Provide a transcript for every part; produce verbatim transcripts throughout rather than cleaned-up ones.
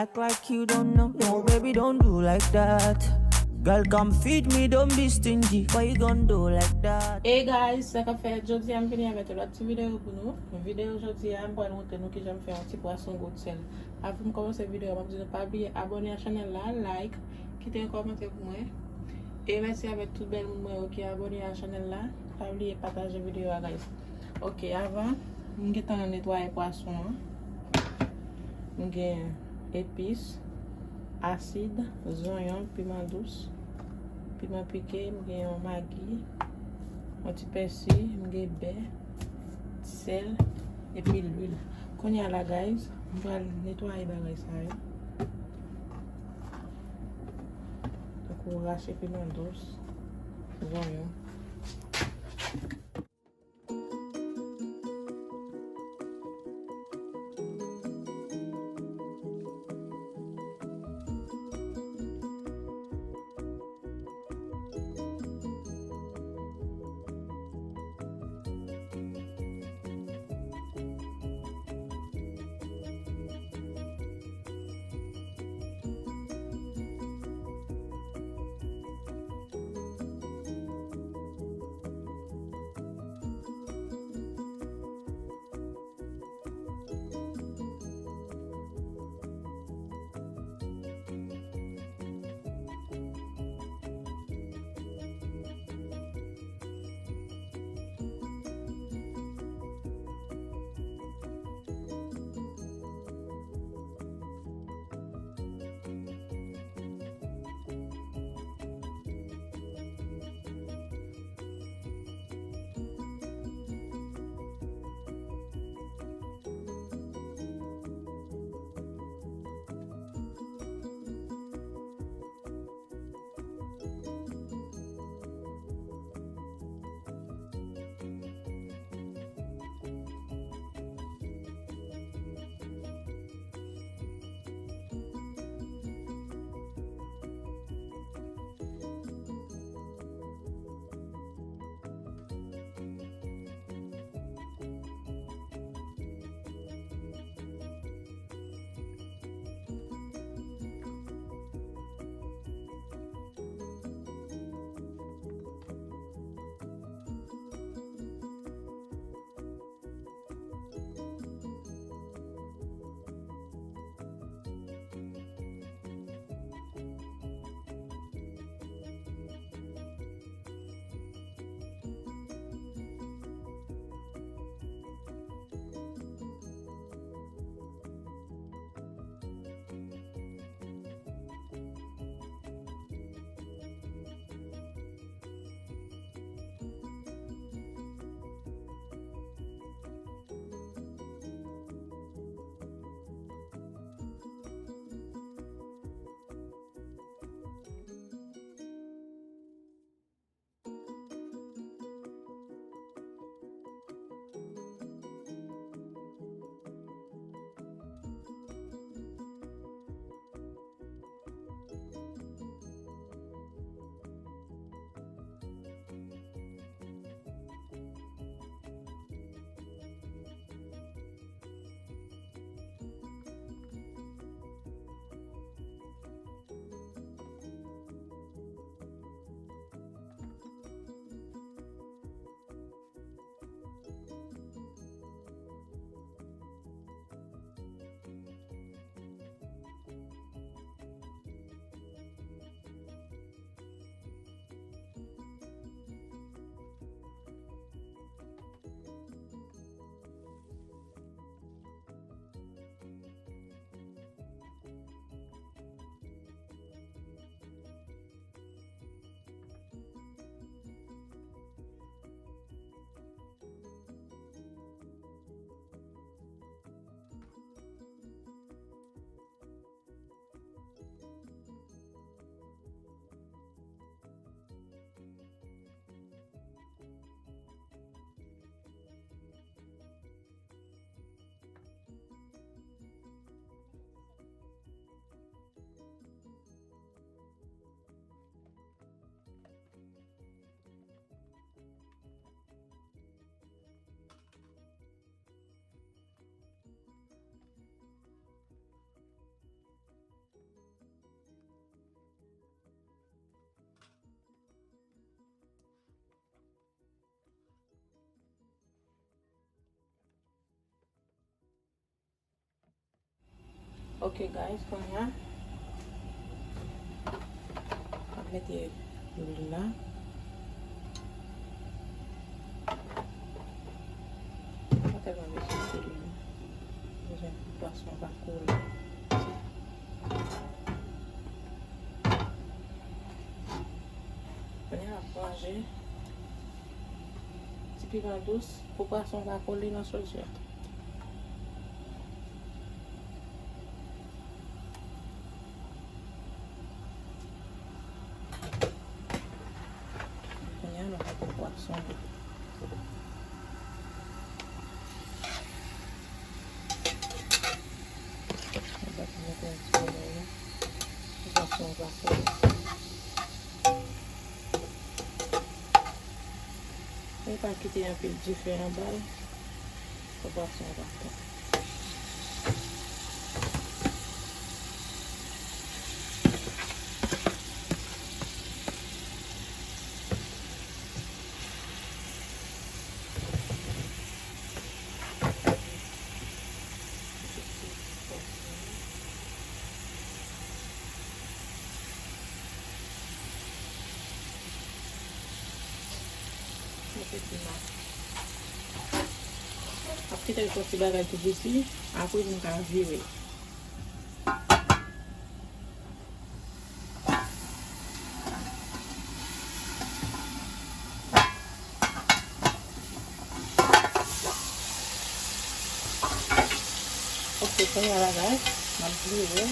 Act like you don't know. No, baby, don't do like that. Girl, come feed me, don't be stingy. Why you gonna do like that? Hey guys, sa k ap fèt? Jodi a m vini avèk yon lòt ti videyo pou nou. Videyo jodi a, m pral montre nou kijan m fè yon ti pwason gout sèl. Avan m kòmanse videyo a, m ap di nou pa bliye abòne a chanèl la, like, kite yon kòmantè pou mwen. E mèsi avèk tout bèl moun mwen yo ki abòne a chanèl la. Pa bliye pataje videyo a, guys. Ok, avan, m gentan netwaye pwason an. M gen epis, asid, zonyon, piman dous, piman pike, m gen yon magi, yon ti pèsi, m gen bè, ti sèl, epi lwil. Kounye a la, guys, m pral netwaye bagay sa yo. Tankou rache piman dous, zonyon. Ok guys, kounye a m ap mete lwil la. Pa tèlman bezwen sele non. Bezwen pou pwason pa kole. Kounye a m ap ranje ti piman dous pou pwason pa kole nan sodyè. Kounye a nou mete pwason nou. Nou mete yon ti pwason. Pwason, pwason. E pa kite anpil dife anba l pou pwason an pa fon. Mete piman. Ap kite l fè yon ti bagay tou piti, apre pou m ka vire. Ok, kounye a la, guys, m ap vire.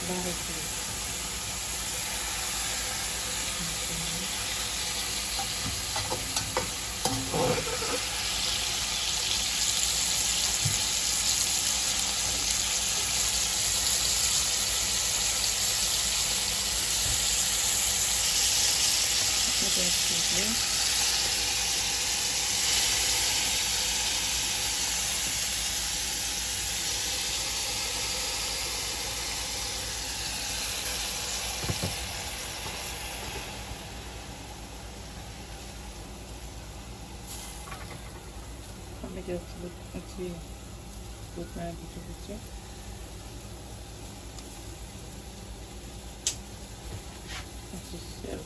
Ba rete. Mwen mete yon ti bout, yon ti bout nan bouch piti. Yon ti sèl.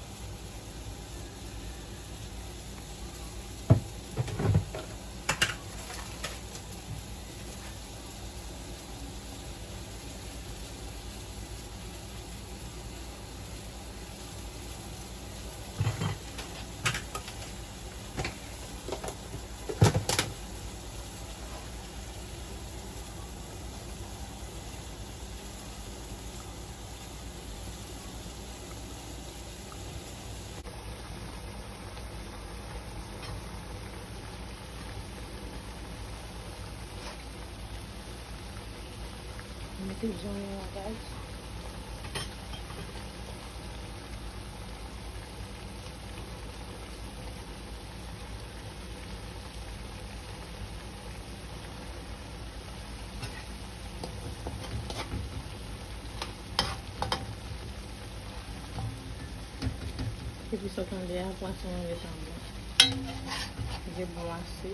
Mete zonyon an, guys. Epi sa w tande a, pwason an ret an bon. Li bon ase.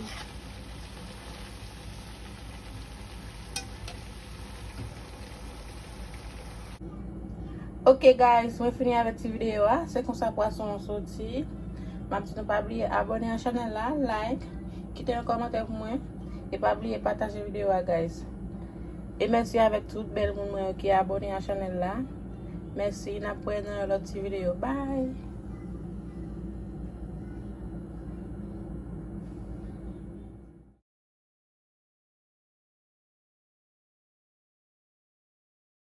Ok guys, mwen fini avèk ti videyo a. Se konsa pwason an soti. M ap di nou pa bliye abòne a chanèl la, like, kite yon kòmantè pou mwen. E pa bliye pataje videyo a, guys. E mèsi avèk tout bèl moun mwen yo ki abòne a chanèl la. Mèsi, n ap wè nan yon lòt ti videyo. Bye!